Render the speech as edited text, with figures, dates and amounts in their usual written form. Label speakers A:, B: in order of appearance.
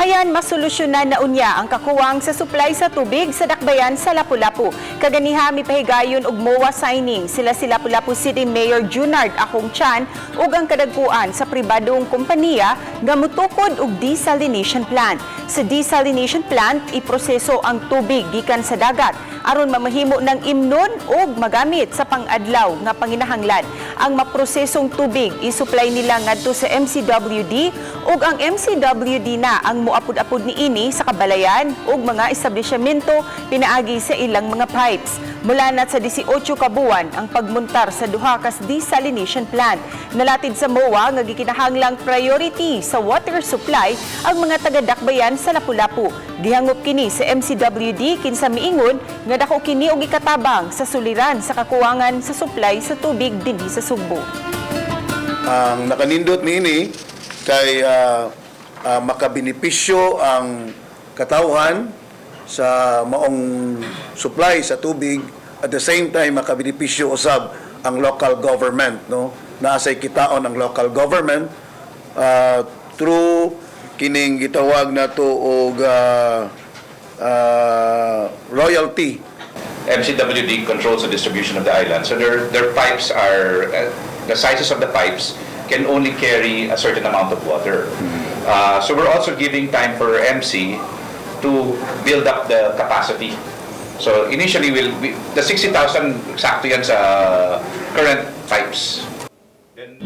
A: Hayan masolusyonan na unya ang kakuwang sa supply sa tubig sa Dakbayan sa Lapu-Lapu. Kaganiha mipahigayon og MOA signing sila si Lapu-Lapu City Mayor Junard Acong Chan ug ang kadagkuan sa pribadong kompanya nga mutukod og desalination plant. Sa desalination plant, iproseso ang tubig gikan sa dagat aron mamahimo ng imnon ug magamit sa pangadlaw nga panginahanglan. Ang maprosesong tubig isupply nila ngadto sa MCWD ug ang MCWD na ang moapod-apod niini sa kabalayan ug mga establishmento pinaagi sa ilang mga pipes. Mulanat sa 18 ka buwan ang pagmuntar sa duha ka desalination plant. Nalatid sa MOA nga gikinahanglang priority sa water supply ang mga taga-Dakbayan sa Lapu-Lapu. Gihangop kini sa MCWD kinsa miingon nga dako kini og ikatabang sa suliran sa kakuwangan sa supply sa tubig dinhi sa Sugbo.
B: Ang nakanindot niini kay makabenepisyo ang katawhan sa maong supply sa tubig, at the same time makabenepisyo usab ang local government, no? Naa say kitaon ang local government through kining gitawag nato og royalty.
C: MCWD controls the distribution of the island. So their pipes are, the sizes of the pipes can only carry a certain amount of water. So we're also giving time for MC to build up the capacity. So initially, the 60,000, sakto yan sa current pipes. Then,